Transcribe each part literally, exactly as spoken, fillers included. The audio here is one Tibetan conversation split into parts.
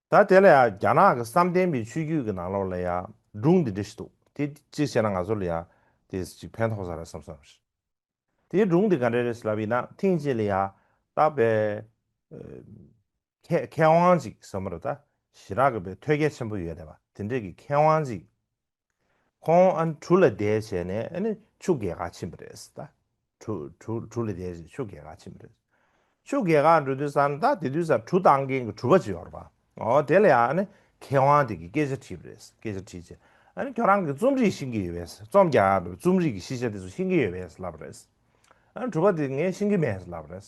ད་དེ་ལ་ཡང་རྒྱ་ནག་གི་བསམ་གཏན་པའི་ཆོས་བརྒྱུད་ཀྱི་ནང་ལོགས་ལ་ཡང་སྒྲུང་འདི་འདྲ་ཞིག་འདུག་དེ་གཅིག་བྱས་ན་ང་ཚོ་ལ་ཡང་དེ་ཅིག་ཕན་ཐོགས་ས་རེད་བསམ་བསམ་རེད། དེའི་སྒྲུང་འདི་ག་འདྲ་རེད་ལབ་ཡིན་ན། ཐེངས་གཅིག་ལ་ཡང་ད་པའི་མཁས་མཁས་དབང་ཅིག་ཟེར་མ་རེད། ད་ཞེ་དྲག་གི་པའི་ཐོས་རྒྱ་ཆེན་པོ་ཡོད་རེད་པ། དེ་འདྲས་ཀྱི་མཁས་དབང་ཅིག་ཁོང་ཨ་ནི་གྲུ་ལ་བསྡད་བྱས་ནས་ཨ་ནི་ཆུ་བརྒལ་ག་ཕྱིན་པ་རེད་ད། གྲུ་གྲུ་གྲུ་ལ་བསྡད་བྱས་ཆུ་བརྒལ་ག་ཕྱིན་པ་རེད། ཆུ་བརྒལ་ག་འགྲོ་དུས་ཙང་ད་དེ་དུས་ཙང་གྲུ་བཏང་མཁན་གྱི་གྲུ་པ་ཅིག་ཡོད་རེད་པ། འོ་དེ་ལ་ཡང་ཨ་ནི་མཁས་དབང་དེ་གིས་སྐད་ཆ་དྲིས་པ་རེད། སྐད་ཆ་དྲིས་བྱས་ཨ་ནི་ཁྱོད་རང་གིས་རྩོམ་རིག་ཤེས་ཀྱི་ཡོད་པས། རྩོམ་རྒྱག་ཡག་རྩོམ་རིག་གི་ཤེས་བྱ་དེ་ཚོ་ཤེས་ཀྱི་ཡོད་པས་ལབ་པ་རེད། ཨ་ནི་གྲུ་པ་དེས་ངས་ཤེས་ཀྱི་མེད་ལབ་པ་རེད།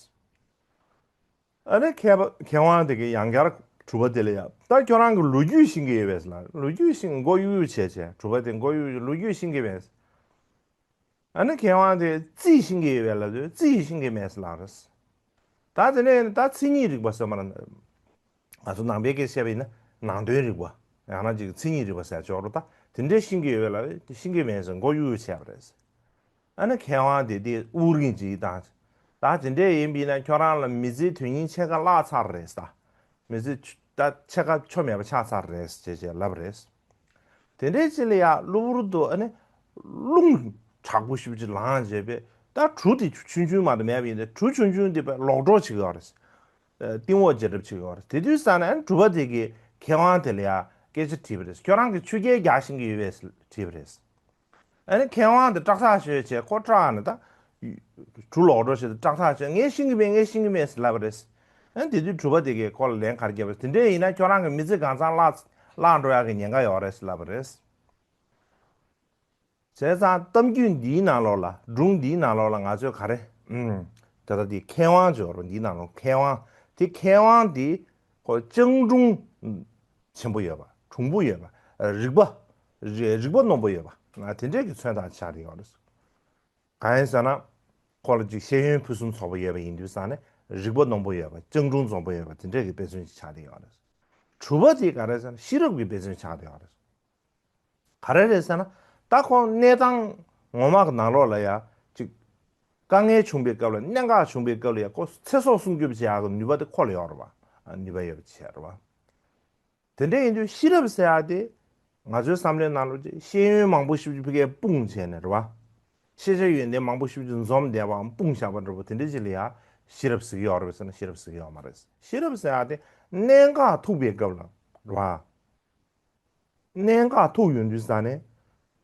ཨ་ནི་མཁས་པ་མཁས་དབང་དེ་གིས་ཡང་བསྐྱར་གྲུ་པ་དེ་ལ་ཡང་ད་ཁྱོད་རང་གིས་ལོ་རྒྱུས་ཤེས་ཀྱི་ཡོད་པས་ལབ། ལོ་རྒྱུས་ཤེས། མགོ་གཡུག་གཡུག་བྱས་བྱས་གྲུ་པ་དེ་མགོ་གཡུག་གཡུག་ལོ་རྒྱུས་ཤེས་ཀྱི་མེད། ཨ་ནི་མཁས་དབང་དེ་རྩིས་ཤེས་ཀྱི་ཡོད་པས་ལབ་དུས་རྩིས་ཤེས་ཀྱི་མེད་ལབ་རེད། ད་དེ་ནས་ད་མཚན་ཉིད་རིག་པ་ཟེར་མ་རེད། ང་ཚོ་ནང་པའི་སྐད་བཤད་པ་ཡིན་ན་ནང་དོན་རིག་པ། ཡང་ན་ཅིག་མཚན་ཉིད་རིག་པ་ཟེར་ཆོག་རེད། ད་དེ་འདྲས་ཤེས་ཀྱི་ཡོད་པས་ལབ་དུས་ཤེས་ཀྱི་མེད་ཟེར་མགོ་གཡུག་གཡུག་བྱས་པ་རེད། ཨ་ནི་མཁས་དབང་དེ་དེ་དབུགས་རིང་ཅིག་བཏང་། ད་དེ་འདྲས་ཡིན་པ་ཡིན་ན་ཁྱོད་རང་ལ་མི་ཚེའི་དོན་སྙིང་ཕྱེད་ཀ་བརླག་ཚར་རེད་ད། མི་ཚེ་ཆུ་ད་ཕྱེད་ཀ་ཆུ་མེད་པ་ཆགས་ཚར་རེད་ཅེས་ཅེས་ལབ་རེད། དེ་འདྲའི་ཅིག་ལ་ཡང་གློ་བུར་དུ་ཨ་ནི་རླུང་དྲག་པོ་ཞེ་པོ་ཅིག་ལངས་བྱས་པས། ད་གྲུ་དེ་ཆུང་ཆུང་མ་གཏོགས་མེད་པ་ཡིན་ཏེ། གྲུ་ཆུང་ཆུང་དེ་པས་ལོག་འགྲོ་བྱེད་ཀྱི་ཡོད་རེད། ཨ་གཏིང་འོག་འཇལ་གྲབས་བྱེད་ཀྱི་ཡོད་རེད། དེ་དུས་ཙ་ན་ཨ་ནི་གྲུ་པ་དེ་གིས་མཁས་དབང་དེ་ལ་ཡང་སྐད་ཆ་དྲིས་པ་རེད། ཁྱོད་རང་གིས་ཆུ་རྐྱལ་རྒྱག་ཤེས་ཀྱི་ཡོད་པས་དྲིས་པ་རེད། ཨ་ནི་མཁས་དབང་དེ་སྐྲག་ཐག་ཆོད་བྱས་ཁོ་སྐྲག་ནས་ད་གྲུ་ལོག་འགྲོ་བྱས་ཏེ་སྐྲག་ཐག་ཆོད། ངས་ཤེས་ཀྱི་མེད། ངས་ཤེས་ཀྱི་མེད་ཟེར་ལབ་པ་རེད། ཨ་ནི་དེ་དུས་གྲུ་པ་དེ་གིས་ཁོ་ལ་ལན་ག་རེ་བརྒྱབ་པ་རེད། དེ་འདྲས་ཡིན་ན་ཁྱོད་རང་གི་མི་ཚེ་གང་ཚང་བརླག་བརླག་འགྲོ་ཡག་གི་ཉེན་ཁ་ཡོད་རེད་ཟེར་ལབ་པ་རེད། བྱས་ཙང་གཏམ་རྒྱུད་འདིའི་ནང་ལོགས་ལ། སྒྲུང་འདིའི་ནང་ལོགས་ལ་ང་ཚོས་ག་རེ། ཨུམ། ད་ལྟ་འདི་མཁས་དབང་ཅིག་ཡོད་རེད། འདིའི་ནང་ལོགས་མཁས་དབང་དེ། མཁས་དབང་དེ་ཁོ་སྤྱང་གྲུང་ཆེན་པོ་ཡོད་པ། གྲུང་པོ་ཡོད་པ། རིག་པ། རིག་རིག་པ་རྣོན་པོ་ཡོད་པ། དེ་འདྲས་ཀྱི་མཚོན་རྟགས་ཆགས་བསྡད་ཡོད་རེད། གང་ཡིན་ཟེར་ན། ཁོ་ལ་ཅིག་ཤེས་ཡོན་ཕུན་སུམ་ཚོགས་པ་ཡོད་པ་ཡིན་དུས་ཙང་ནས་རིག་པ་རྣོན་པོ་ཡོད་པ། སྤྱང་གྲུང་འཛོམས་པོ་ཡོད་པ། དེ་འདྲས་ཀྱི་དཔེ་མཚོན་ཅིག་ཆགས་བསྡད་ཡོད་རེད། གྲུ་པ་དེ་ག་རེ་ཟེར་ན་ཤེས་རབ་ཀྱི་དཔེ་མཚོན་ཆགས་བསྡད་ཡོད་རེད། ག་རེ་རེད་ཟེར་ན། ད་ཁོང་གནས་སྟངས་ངོ་མ་གི་ནང་ལོགས་ལ་ཡ་ཅིག་དཀའ་ངལ་བྱུང་བའི་སྐབས་ལ། གནད་འགག་བྱུང་བའི་སྐབས་ལ་ཡ་ཁོ་ཚེ་སྲོག་སྲུང་སྐྱོབ་བྱེད་ཡག་གི་ནུས་པ་དེ་ཁོ་ལ་ཡོད་རེད་པ། ནུས་པ་ཡོད་པ་བྱས་རེད་པ། དེ་འདྲ་ཡིན་དུས་ཤེས་རབ་ཟེར་ཡག་དེ་ང་ཚོའི་བསམ་བློའི་ནང་ལོགས་ཅིག་ཤེས་ཡོན་མང་པོ་ཞིག་ཕ་གིར་སྤུངས་བྱས་ནས་རེད་པ། ཤེས་བྱ་ཡོན་ཏན་མང་པོ་ཞིག་འཛོམས་བསྡད་པའམ་སྤུངས་བཞག་པ་འདྲ་པོ་དེ་འདྲ་ཅིག་ལ་ཡ་ཤེས་རབ་ཟེར་གྱི་ཡོད་རེད་པས་ཟེར་ན་ཤེས་རབ་ཟེར་གྱི་ཡོད་མ་རེད། ཤེས་རབ་ཟེར་ཡག་དེ་གནད་འགག་ཐུག་པའི་སྐབས་ལ་རེད་པ། གནད་འགག་ཐུག་ཡོང་དུས་ཙང་ནས།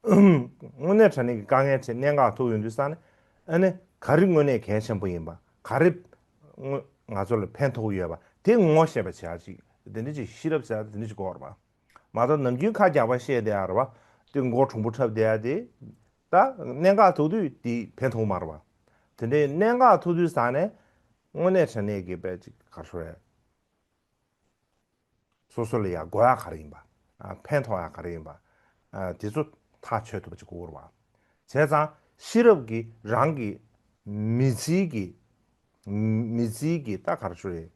དངོས་གནས་དྲང་གནས་ཀྱི་དཀའ་ངལ་འཕྲད། གནད་འགག་ཐུག་ཡོང་དུས་ཙང་ནས། ཨ་ནི་ག་རེ་དངོས་གནས་གལ་ཆེན་པོ་ཡིན་པ། ག་རེ་དངོས་ང་ཚོ་ལ་ཕན་ཐོགས་ཡོད་པ་དེ་ངོ་ཤེས་པ་བྱེད་ཡག་ཅིག་དེ་འདྲ་ཅིག་ཤེས་རབ་ཟེར་ཡག་དེ་འདྲ་ཅིག་དགོས་རེད་པ། མ་གཏོགས་ནམ་རྒྱུན་ཁ་རྒྱག་པ་བཤད་བསྡད་ཡག་རེད་པ། དེ་མགོ་གྲུང་པོ་འཁྲབ་བསྡད་ཡག་དེ། ད་གནད་འགག་ཐུག་དུས་དེ་ཕན་ཐོགས་མ་རེད་པ། དེ་འདྲའི་གནད་འགག་ཐུག་དུས་ཙང་ནས་དངོས་གནས་དྲང་གནས་ཀྱི་དཔེ་ཅིག་ག་རེ་ཟེར། སོ་སོ་ལ་ཡ་དགོས་ཡག་ག་རེ་ཡིན་པ། ཨ་ཕན་ཐོགས་ཡག་ག་རེ་ཡིན་པ། ཨ་དེ་ཚོ་ཐག་ཆོད་ཐུབ་པ་ཅིག་དགོས་རེད་པ། བྱས་ཙང་ཤེས་རབ་ཀྱིས་རང་གི་མི་ཚེའི་གི་མི་ཚེའི་གི་ད་ག་རེ་ཟེར།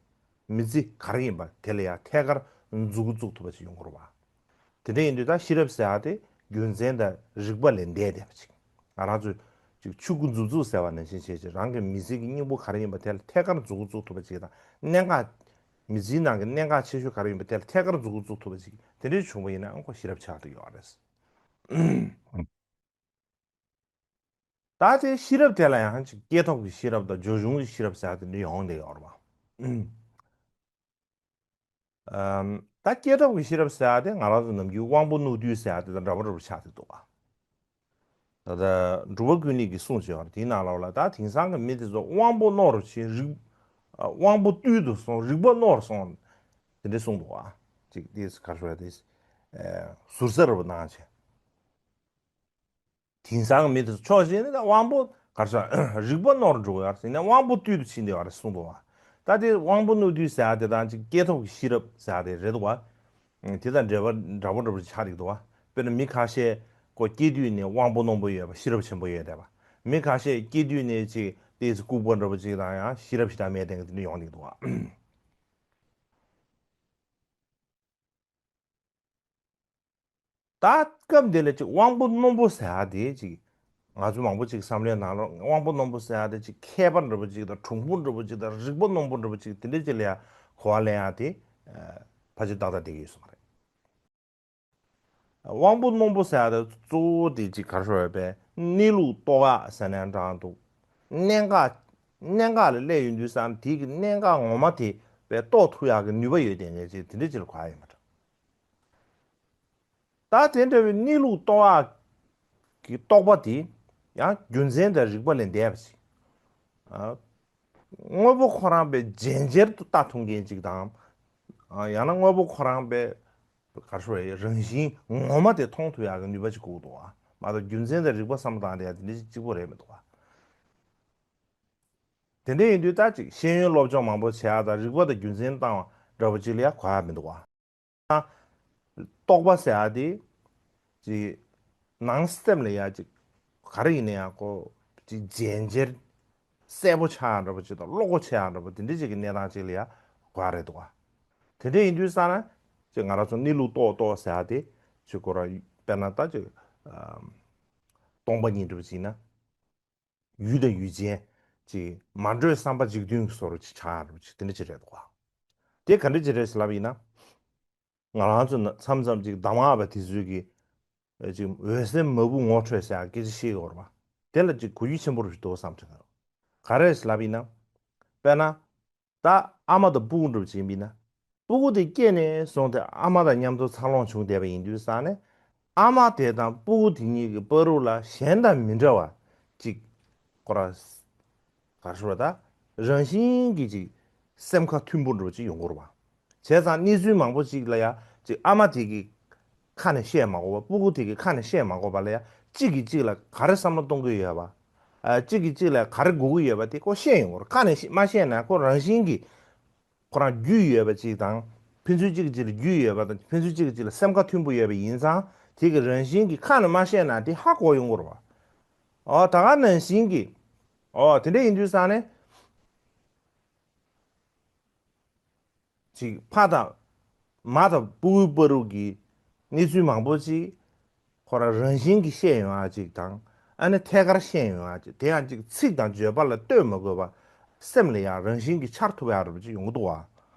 མི་ཚེ་ག་རེ་ཡིན་པ་དེ་ལ་ཡ་ཐད་ཀར་མཛུབ་གུ་བཙུགས་ཐུབ་པ་ཅིག་ཡོང་དགོས་རེད་པ། དེ་འདྲ་ཡིན་དུས་ད་ཤེས་རབ་ཟེར་ཡག་དེ་རྒྱུ་མཚན་དང་རིགས་པ་ལས་འདས་བསྡད་པ་ཅིག་ང་རང་ཚོས་ཅིག་ཆུ་མཛུབ་བཙུགས་ཟེར་བ་ནང་བཞིན་བྱས་ཅིག་རང་གི་མི་ཚེ་གི་སྙིང་པོ་ག་རེ་ཡིན་པ་དེ་ལ་ཐད་ཀར་མཛུབ་གུ་བཙུགས་ཐུབ་པ་ཅིག་དང་། གནད་འགག་མི་ཚེའི་ནང་གི་གནད་འགག་ཆེ་ཤོས་ག་རེ་ཡིན་པ་དེ་ལ་ཐད་ཀར་མཛུབ་གུ་བཙུགས་ཐུབ་པ་ཅིག་དེ་འདྲ་བྱུང་བ་ཡིན་ན་ཨང་ཁོ་ཤེས་རབ་ཆགས་བསྡད་ཡོད་རེད། ད་དེ་ཤེས་རབ་དེ་ལ་ཡང་ཅིག་སྐྱེས་ཐོབ་ཀྱི་ཤེས་རབ་དང་སྦྱོར་བྱུང་གི་ཤེས་རབ་ཟེར་ཡག་དེ་འདྲ་ཡོང་བསྡད་ཡོད་རེད་པ། ཨམ། ད་སྐྱེས་ཐོབ་ཀྱི་ཤེས་རབ་ཟེར་ཡག་དེ་ང་རང་ཚོ་ནམ་རྒྱུན་དབང་པོ་རྣོ་རྟུལ་ཟེར་ཡག་དེ་དང་འདྲ་པོ་འདྲ་པོ་ཆགས་བསྡད་འདུག་ག་ད་ལྟ་འབྲུག་པ་ཀུན་ལེགས་ཀྱིས་གསུངས་བྱས་པ་རེད། དེའི་ནང་ལོགས་ལ་ད་དེང་སང་གི་མི་དེ་ཚོ་དབང་པོ་རྣོ་རུ་ཕྱིན། རིག་དབང་པོ་རྟུལ་དུ་སོང་། རིག་པ་རྣོ་རུ་སོང་། དེ་འདྲ་གསུངས་འདུག་ག་ཅིག་དེ་ག་རེ་ཟེར། དེ་ཟུར་ཟ་འདྲ་པོ་གནང་བྱས། དེང་སང་གི་མི་དེ་ཚོ་ཕྱོགས་གཅིག་ནས་ད་དབང་པོ་ག་རེ་ཟེར། རིག་པ་རྣོ་རུ་འགྲོ་གི་ཡོད་རེད་ཟེར་ནས་དབང་པོ་རྟུལ་དུ་ཕྱིན་བསྡད་ཡོད་རེད་གསུངས་འདུག་ག་ད་དེ་དབང་པོ་རྣོ་རྟུལ་ཟེར་ཡག་དེ་དང་ཅིག་སྐྱེས་ཐོབ་ཀྱི་ཤེས་རབ་ཟེར་ཡག་དེ་རེད་འདུག་ག་དེ་དང་འབྲེལ་བ་འདྲ་པོ་འདྲ་པོ་ཆགས་འདུག་ག་དཔེར་ན་མི་ཁ་ཤས་ཁོ་སྐྱེས་དུས་ནས་དབང་པོ་རྣོན་པོ་ཡོད་པ། ཤེས་རབ་ཆེན་པོ་ཡོད་བསྡད་པ། མི་ཁ་ཤས་སྐྱེས་དུས་ནས་ཅིག་ཏོག་ཙམ་ལྐུགས་པ་འདྲ་པོ་ཅིག་དང་ཡང་ཤེས་རབ་ཞེ་དྲག་མེད་བསྡད་མཁན་དེ་འདྲ་ཡོང་འདུག་ག་ད་སྐབས་འདི་ལ་ཅིག་དབང་པོ་རྣོན་པོ་ཟེར་ཡག་དེ་ཅིག་ང་ཚོ་མང་པོ་ཅིག་བསམ་བློའི་ནང་ལ་དབང་པོ་རྣོན་པོ་ཟེར་ཡག་དེ་ཅིག་མཁས་པ་འདྲ་པོ་ཅིག་དང་གྲུང་པོ་འདྲ་པོ་ཅིག་དང་རིག་པ་རྣོན་པོ་འདྲ་པོ་ཅིག་དེ་འདྲ་ཅིག་ལ་ཡ་གོ་བ་ལེན་ཡག་དེ། ཨ། ཕལ་ཆེར་ཏག་ཏག་བསྡད་ཀྱི་ཡོད་ས་མ་རེད། དབང་པོ་རྣོན་པོ་ཟེར་ཡ་དེ་གཙོ་བོ་དེ་གཅིག་ག་རེ་ཟེར་བས་པས་གནས་ལུགས་རྟོགས་ཡག་ཟེར་ནའང་འདྲ་འདུག་གནད་འགག་གནད་འགག་ལ་སླེབས་ཡོང་དུས་ཙང་དེ་གི་གནད་འགག་ངོ་མ་དེ་པས་རྟོགས་ཐུབ་ཡག་གི་ནུས་པ་ཡོད་དེ་ངས་ཅིག་དེ་འདྲ་ཅིག་ལ་གོ་ཡ་ཡོད་མ་རེད། ད་དེ་འདྲ་བའི་གནས་ལུགས་རྟོགས་ཡག་གི་རྟོགས་པ་དེ་ཡང་རྒྱུ་མཚན་དང་རིགས་པ་ལས་འདས་པ་ཞིག་ཨ། དངོས་པོ་ཁོ་རང་པའི་རྗེན་ཅེར་དུ་ལྟ་ཐུབ་མཁན་ཅིག་དང་། ཨ། ཡང་ན་དངོས་པོ་ཁོ་རང་པའི་ག་རེ་ཟེར་རང་བཞིན་ངོ་མ་དེ་མཐོང་ཐུབ་ཡག་གི་ནུས་པ་ཅིག་དགོས་འདུག་བ། མ་གཏོགས་རྒྱུ་མཚན་དང་རིགས་པ་བསམ་བློ་བཏང་དེ་ཡང་དེ་འདྲ་ཅིག་གཅིག་པོ་རེད་མི་འདུག་བ། དེ་འདྲ་ཡིན་དུས་ད་ཅིག་ཤེས་ཡོན་སློབ་སྦྱོང་མང་པོ་བྱེད་ཡག་དང་རིགས་པ་དང་རྒྱུ་མཚན་བཏང་བ་འདྲ་པོ་ཅིག་ལ་ཡང་གོ་ཡག་མི་འདུག་བ། རྟོགས་པ་ཟེར་ཡག་དེ་ཅིག་ནང་སེམས་ལ་ཡ་ཅིག་ག་རེ་ཡིན་ན་ཡང་ཁོ་ཅིག་རྗེན་ཅེར་གསལ་པོ་ཆགས་ཡག་འདྲ་པོ་ཅིག་དང་བློ་ཁོག་ཆེ་ཡག་འདྲ་པོ་དེ་འདྲ་ཅིག་གི་གནས་སྟངས་ཅིག་ལ་ཡ་གོ་ཡག་རེད་འདུག་བ། དེ་འདྲ་ཡིན་དུས་ཙང་ན་ཅིག་ང་རང་ཚོ་གནས་ལུགས་རྟོགས་རྟོགས་ཟེར་ཡག་དེ་ཅིག་ཁོ་རང་དཔེར་ན་ད་ཅིག་སྟོང་པ་ཉིད་འདྲ་པོ་ཅིག་ཡིན་ན། ཡུལ་དང་ཡུལ་ཅན་ཅིག་མ་གྲོས་བསམ་པ་འཇིག་རྟེན་གྱི་བཟོ་འདྲ་ཅིག་ཆགས་ཡག་འདྲ་པོ་ཅིག་དེ་འདྲ་ཅིག་རེད་འདུག་བ། དེ་ག་འདྲ་ཅིག་རེད་ཟེར་ལབ་པ་ཡིན་ན། ང་རང་ཚོ་ན་མཚམས་མཚམས་ཅིག་གདམས་ངག་པ་དེ་ཚོས་ཀྱི་ཅིག་འོད་གསལ་མ་བུ་ངོ་འཕྲོད་ཟེར་ཡག་སྐད་ཆ་བཤད་ཀྱི་ཡོད་རེད་བ། དེ་ལ་ཅིག་གོ་རྒྱུ་ཆེན་པོ་རེད་འདུག་བསམ་དྲན་གྱི་རེད། ག་རེ་ཟེར་ལབ་པ་ཡིན་ན། དཔེར་ན། ད་ཨ་མ་དང་སྤུ་གུ་འདྲ་པོ་ཅིག་ཡིན་པ་ཡིན་ན། སྤུ་གུ་དེ་སྐྱེས་ནས་བཟུང་སྟེ་ཨ་མ་དང་མཉམ་དུ་འཚར་ལོངས་བྱུང་བསྡད་པ་ཡིན་དུས་ཙང་ནས། ཨ་མ་དེ་དང་སྤུ་གུ་དེ་གཉིས་ཀྱི་བར་དུ་ལ་གཞན་དང་མི་འདྲ་བ་ཅིག་ཁོ་ར་ག་རེ་ཟེར་བ་ད་རང་བཞིན་གྱིས་ཅིག་སེམས་ཁ་མཐུན་པོ་འདྲ་པོ་ཅིག་ཡོང་གི་རེད་བ། བྱས་ཙང་གནས་ཚུལ་མང་པོ་ཅིག་ལ་ཡ་ཅིག་ཨ་མ་དེ་གི་ཁ་ནས་བཤད་མ་དགོས་པ། སྤུ་གུ་དེ་གི་ཁ་ནས་བཤད་མ་དགོས་པ་ལ་ཡ་གཅིག་གིས་གཅིག་ལ་ག་རེ་བསམ་བློ་གཏོང་གི་ཡོད་པ། ཨ། གཅིག་གིས་གཅིག་ལ་ག་རེ་དགོས་ཀྱི་ཡོད་པ་དེ་ཁོ་ཤེས་ཡོང་གི་རེད། ཁ་ནས་མ་བཤད་ན་ཁོ་རང་བཞིན་གྱིས་ཁོ་རང་རྒྱུས་ཡོད་པ་ཅིག་དང་། ཕན་ཚུན་གཅིག་གིས་གཅིག་ལ་རྒྱུས་ཡོད་པ་དང་ཕན་ཚུན་གཅིག་གིས་གཅིག་ལ་སེམས་ཁ་མཐུན་པོ་ཡོད་པ་ཡིན་ཙང་དེ་གི་རང་བཞིན་གྱིས་ཁ་ནས་མ་བཤད་ན་དེ་ཧ་གོ་ཡོང་གི་རེད་བ། ཨོ་ད་ག་ནང་བཞིན་གྱིས། ཨོ་དེ་འདྲ་ཡིན་དུས་ཙང་ནས། ཅིག་ཕ་དང་། མ་དང་སྤུ་གུའི་བར་དུ་གི་གནས་ཚུལ་མང་པོ་ཅིག་ཁོ་རང་རང་བཞིན་གྱིས་ཤེས་ཡོང་ཡག་ཅིག་དང་། ཨ་ནི་ཐད་ཀར་ཤེས་ཡོང་ཡག་ཅིག་དེ་ཡང་ཅིག་ཚིག་དང་བརྗོད་པ་ལ་ལྟོས་མ་དགོས་པ། སེམས་ལ་ཡང་རང་བཞིན་གྱིས་འཆར་ཐུབ་ཡག་འདྲ་པོ་ཅིག་ཡོང་གི་འདུག་བ།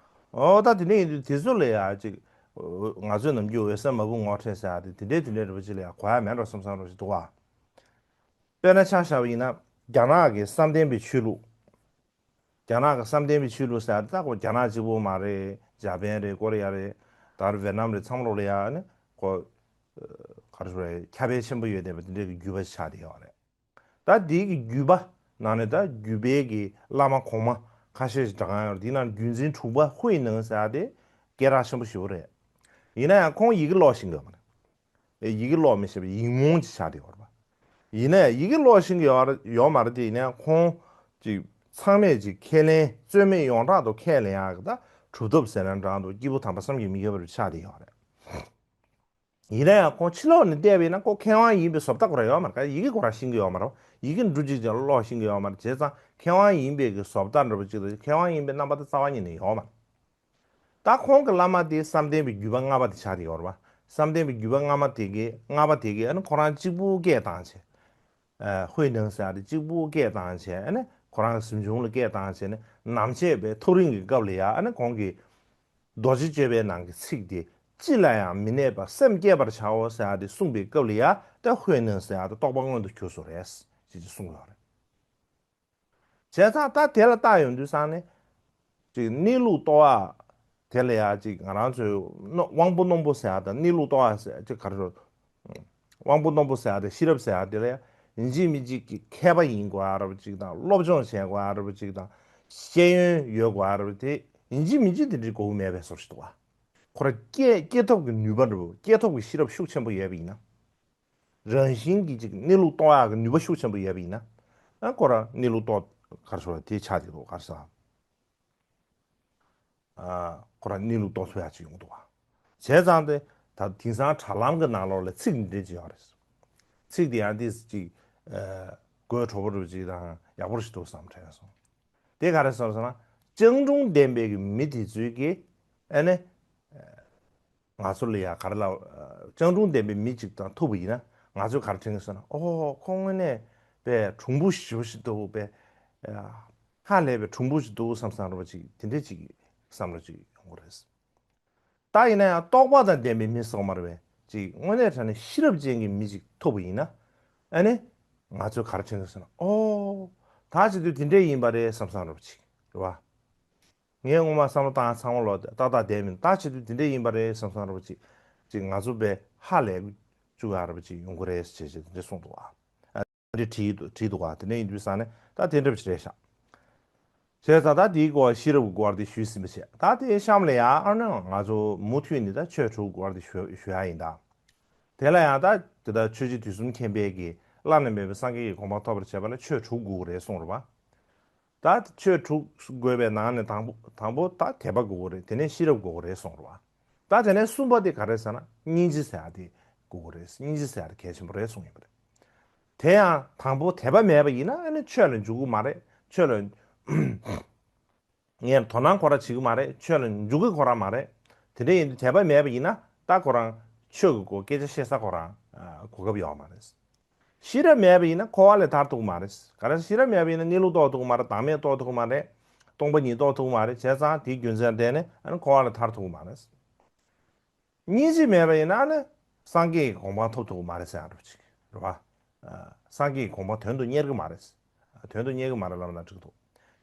ཨོ་ད་དེ་འདྲ་ཡིན་དུས་དེ་ཚོ་ལ་ཡང་ཅིག་ང་ཚོས་ནམ་རྒྱུན་འོད་གསལ་མ་བུ་ངོ་འཕྲོད་ཟེར་ཡག་དེ་དེ་འདྲའི་དེ་འདྲའི་འདྲ་པོ་ཅིག་ལ་ཡང་གོ་ཡག་མེད་འགྲོ་བསམ་བསམ་འདྲ་པོ་ཅིག་འདུག་བ། དཔེར་ན་ཆ་བཞག་པ་ཡིན་ན། རྒྱ་ནག་གི་བསམ་གཏན་པའི་ཆོས་ལུགས། རྒྱ་ནག་གི་བསམ་གཏན་པའི་ཆོས་ལུགས་ཟེར་ཡག་དེ་ད་ཁོ་རྒྱ་ནག་གཅིག་པོ་མ་རེད། འཇར་པན་རེད། ཀོ་རི་ཡ་རེད། ད་རུ་ཝེ་ནམ་རེད། མཚམས་ལོགས་ལ་ཡ་ནི་ཁོ་ག་རེ་ཟེར་རེད། ཁྱབ་སྤེལ་ཆེན་པོ་ཡོད་བསྡད་པ་དེ་འདྲའི་གི་བརྒྱུད་པ་ཆགས་བསྡད་ཡོད་རེད། ད་དེའི་གི་བརྒྱུད་པ་ནང་ནས་ད་བརྒྱུད་པའི་གི་བླ་མ་གོང་མ་ཁ་ཤས་ཤིག་བགྲང་ཡོད་རེད། དེའི་ནང་བརྒྱུད་འཛིན་དྲུག་པ་ཧུའེ་ནན་ཟེར་ཡག་དེ་སྐད་གྲགས་ཆེན་པོ་ཞེ་པོ་རེད། ཡིན་ན་ཡང་ཁོང་ཡི་གེ་ཀློག་ཤེས་ཀྱི་ཡོད་མ་རེད། ཡི་གེ་ཀློག་མི་ཤེས་པའི་ཡིག་རྨོངས་ཅིག་ཆགས་བསྡད་ཡོད་རེད་པ། ཡིན་ན་ཡང་ཡི་གེ་ཀློག་ཤེས་ཀྱི་ཡོད་ཡོད་མ་རེད་དེ། ཡིན་ན་ཡང་ཁོང་ཅིག་ཚང་མས་ཅིག་ཁས་ལེན། རྩོད་མེད་ཡོངས་གྲགས་དུ་ཁས་ལེན་ཡག་གི་ད་གྲུབ་ཐོབ་ཟེར་ན་འདྲ་འདུག་སྐྱེས་བུ་དམ་པ་བསམ་གྱིས་མི་ཁྱབ་པ་ཆགས་བསྡད་ཡོད་རེད། ཡིན་ན་ཡང་ཁོང་ཕྱི་ལོགས་ནས་བལྟས་པ་ཡིན་ན་ཁོ་མཁས་དབང་ཡིན་པའི་བཟོ་ལྟ་ཁོ་རང་ཡོད་མ་རེད། ཡི་གེ་ཁོ་རང་ཤེས་ཀྱི་ཡོད་མ་རེད། ཡི་གེ་འབྲུ་གཅིག་ཀྱང་ཀློག་ཤེས་ཀྱི་ཡོད་མ་རེད། བྱས་ཙང་མཁས་དབང་ཡིན་པའི་གི་བཟོ་ལྟ་འདྲ་པོ་ཅིག་དང་མཁས་དབང་ཡིན་པའི་རྣམ་པ་དེ་རྩ་བ་ཉིད་ནས་ཡོད་མ་རེད། ད་ཁོང་གི་བླ་མ་དེ་བསམ་གཏན་པའི་བརྒྱུད་པ་ལྔ་པ་དེ་ཆགས་བསྡད་ཡོད་རེད་པ། བསམ་གཏན་པའི་བརྒྱུད་པ་ལྔ་མ་དེ་གི་ལྔ་པ་དེ་གི་ཨ་ནི་ཁོ་རང་གཅིག་པུ་སྐད་བཏང་བྱས། ཨ། ཧུའེ་ནན་ཟེར་ཡག་དེ་གཅིག་པུ་སྐད་བཏང་བྱས། ཨ་ནི་ཁོ་རང་གི་གཟིམ་ཆུང་ལ་སྐད་བཏང་བྱས་ནས་ནམ་ཕྱེད་པའི་ཐག་རིང་གི་སྐབས་ལ་ཡ་ཨ་ནི་ཁོང་གིས་རྡོ་རྗེ་གཅོད་པའི་ནང་གི་ཚིག་དེ་ཅི་ལ་ཡང་མི་གནས་པར་སེམས་བསྐྱེད་པར་བྱའོ་ཟེར་ཡག་དེ་གསུངས་པའི་སྐབས་ལ་ཡ་ད་ཧུའེ་ནན་ཟེར་ཡག་དེ་རྟོགས་པ་མངོན་དུ་གྱུར་སོང་རེད་ཅེས་གསུངས་ཡོད་རེད། བྱས་ཙང་ད་དེ་ལ་བལྟ་ཡོང་དུས་ཙང་ནས། ཅིག་གནས་ལུགས་རྟོགས་ཡག་དེ་ལ་ཡ་ཅིག་ང་རང་ཚོའི་དབང་པོ་རྣོན་པོ་ཟེར་ཡག་དང་གནས་ལུགས་རྟོགས་ཡག་ཟེར་ཅིག་ག་རེ་ཟེར། དབང་པོ་རྣོན་པོ་ཟེར་ཡག་དང་ཤེས་རབ་ཟེར་ཡག་དེ་ལ་ཡ་ཡིན་གཅིག་མིན་གཅིག་གི་མཁས་པ་ཡིན་དགོས་ཡག་འདྲ་པོ་ཅིག་དང་། སློབ་སྦྱོང་བྱེད་དགོས་ཡག་འདྲ་པོ་ཅིག་དང་། ཤེས་ཡོན་ཡོད་དགོས་ཡག་འདྲ་པོ་དེ་ཡིན་གཅིག་མིན་གཅིག་དེ་འདྲའི་དགོས་མཁོ་མེད་པའི་བཟོ་ཞིག་འདུག་བ། ཁོ་རང་སྐྱེ་སྐྱེ་ཐོབ་ཀྱི་ནུས་པ་འདྲ་པོ། སྐྱེ་ཐོབ་ཀྱི་ཤེས་རབ་ཤུགས་ཆེན་པོ་ཡོད་པ་ཡིན་ན། རང་བཞིན་གྱིས་ཅིག་གནས་ལུགས་རྟོགས་ཡག་གི་ནུས་པ་ཤུགས་ཆེན་པོ་ཡོད་པ་ཡིན་ན། ཨ། ཁོ་རང་གནས་ལུགས་རྟོགས། ག་རེ་ཟེར་བ་དེ་ཆགས་ཀྱི་འདུག་ག་རེ་ཟེར། ཨ། ཁོ་རང་གནས་ལུགས་རྟོགས་ཐུབ་ཡག་ཅིག་ཡོང་གི་འདུག་བ། བྱས་ཙང་དེ་ད་དེང་སང་དྲ་ལམ་གྱི་ནང་ལོགས་ལ་ཚིག་འདི་འདྲ་ཅིག་ཡོད་རེད། ཚིག་དེ་ཡང་ཏོག་ཙམ་ཅིག་ཨ། དགོད་བྲོ་པོ་འདྲ་པོ་ཅིག་དང་ཡག་པོ་ཞིག་འདུག་བསམ་དྲན་སོང་། དེ་ག་རེ་ཟེར་ཟེར་ན། སྤྱང་གྲུང་ལྡན་པའི་གི་མི་དེ་ཚོས་ཀྱི་ཨ་ནི། ང་ཚོ་ལ་ཡ་ག་རེ་ལབ། སྤྱང་གྲུང་ལྡན་པའི་མི་གཅིག་དང་ཐུག་པ་ཡིན་ན་ང་ཚོས་ག་རེ་དྲན་གྱི་ཟེར་ན། ཨོ་ཁོ་དངོས་གནས་དཔེ་གྲུང་པོ་ཞེ་པོ་ཞིག་འདུག་དཔེ་ཧ་ལས་པའི་གྲུང་པོ་ཞིག་འདུག་བསམ་བསམ་འདྲ་པོ་ཅིག་དེ་འདྲ་ཅིག་བསམ་བློ་ཅིག་ཡོང་གི་རེད། ད་ཡིན་ན་ཡང་རྟོགས་པ་དང་ལྡན་པའི་མི་སོགས་མ་རེད་པས། ཅིག་དངོས་གནས་དྲང་གནས་ཤེས་རབ་ཅན་གྱི་མི་ཅིག་ཐུག་པ་ཡིན་ན། ཨ་ནི་ང་ཚོས་ག་རེ་བྱེད་འདུག་ཟེར་ན། ཨོ། ད་བྱེད་དུས་དེ་འདྲས་ཡིན་པ་རེད་བསམ་བསམ་རོ་ཅིག་རེད་བ། ངས་སྔོན་མ་བསམ་བློ་བཏང་ཚང་མ་ལོག་ཏག་ཏག་བསྡད་མིན། ད་བྱེད་དུས་དེ་འདྲས་ཡིན་པ་རེད་བསམ་བསམ་རོ་ཅིག་ཅིག་ང་ཚོ་བས་ཧ་ལས་བཅུག་ཡ་རེད་པ་ཅིག་ཡོང་གི་རེད་ཅེས་ཅེས་དེ་འདྲས་གསུངས་འདུག་བ། འདི་བྲིས་འདུག་བྲིས་འདུག་ག་དེ་ནས་ཡིན་དུས་ས་ནས་ད་དེ་འདྲ་བ་ཞིག་རེད་ཤག་བྱས་ཙང་ད་དེའི་སྐོར་ཤེས་རབ་ཀྱི་སྐོར་དེ་ཞུས་ཟིན་པ་བྱས། ད་དེའི་གཤམ་ལ་ཡང་ཨ་ནི་ང་ཚོ་མུ་མཐུད་ནས་ད་ཆོས་དྲུག་སྐོར་དེ་ཞུ་ཞུ་ཡ་ཡིན་ད། དེ་ལ་ཡང་ད་དེ་ད་ཆོས་རྗེ་དུས་གསུམ་མཁྱེན་པས་ཀྱི་བླ་ན་མེད་པའི་སངས་རྒྱས་ཀྱི་གོ་འཕང་ཐོབ་པར་བྱེད་པ་ལ་ཆོས་དྲུག་དགོས་ཀྱི་རེད་གསུངས་རེད་པ། ད་ཆོས་དྲུག་དགོས་པའི་ནང་ནས་དང་པོ་དང་པོ་ད་དད་པ་དགོས་ཀྱི་རེད། དེ་ནས་ཤེས་རབ་དགོས་ཀྱི་རེད་གསུངས་རེད་པ། ད་དེ་ནས་གསུམ་པ་དེ་ག་རེ་ཟེར་ན་སྙིང་རྗེ་ཟེར་ཡ་དེ་དགོས་ཀྱི་རེད། སྙིང་རྗེ་ཟེར་ཡ་དེ་གལ་ཆེན་པོ་རེད་གསུངས་ཡོད་པ་རེད། དེ་ཡང་དང་པོ་དད་པ་མེད་པ་ཡིན་ན་ཨ་ནི་ཆོས་ལ་འཇུག་གི་མ་རེད། ཆོས་ལ་ངས་དོ་སྣང་ཁོ་ར་བྱེད་ཀྱི་མ་རེད། ཆོས་ལ་འཇུག་གི་ཁོ་ར་མ་རེད། དེ་འདྲ་ཡིན་དུས་དད་པ་མེད་པ་ཡིན་ན་ད་ཁོ་རང་ཆོས་ཀྱི་སྐོར་སྐད་ཆ་བཤད་ས་ཁོ་རང་གོ་སྐབས་ཡོད་མ་རེད། ཤེས་རབ་མེད་པ་ཡིན་ན་འཁོར་བ་ལས་ཐར་ཐུབ་ཀྱི་མ་རེད། ག་རེ་ཤེས་རབ་མེད་པ་ཡིན་ན་གནས་ལུགས་རྟོགས་ཐུབ་ཀྱི་མ་རེད། བདག་མེད་རྟོགས་ཐུབ་ཀྱི་མ་རེད། སྟོང་པ་ཉིད་རྟོགས་ཐུབ་ཀྱི་མ་རེད། བྱས་ཙང་དེའི་རྒྱུ་མཚན་བརྟེན་ནས་ཨ་ནི་འཁོར་བ་ལས་ཐར་ཐུབ་ཀྱི་མ་རེད། སྙིང་རྗེ་མེད་པ་ཡིན་ན་ནི་སངས་རྒྱས་ཀྱི་གོ་འཕང་ཐོབ་ཐུབ་ཀྱི་མ་རེད་ཟེར་ཡ་འདྲ་པོ་ཅིག་རེད་པ། ཨ། སངས་རྒྱས་ཀྱི་གོ་འཕང་དོན་དུ་གཉེར་གྱི་མ་རེད། དོན་དུ་གཉེར་གྱི་མ་རེད་ལབ་ན་འགྲིག་འདུག་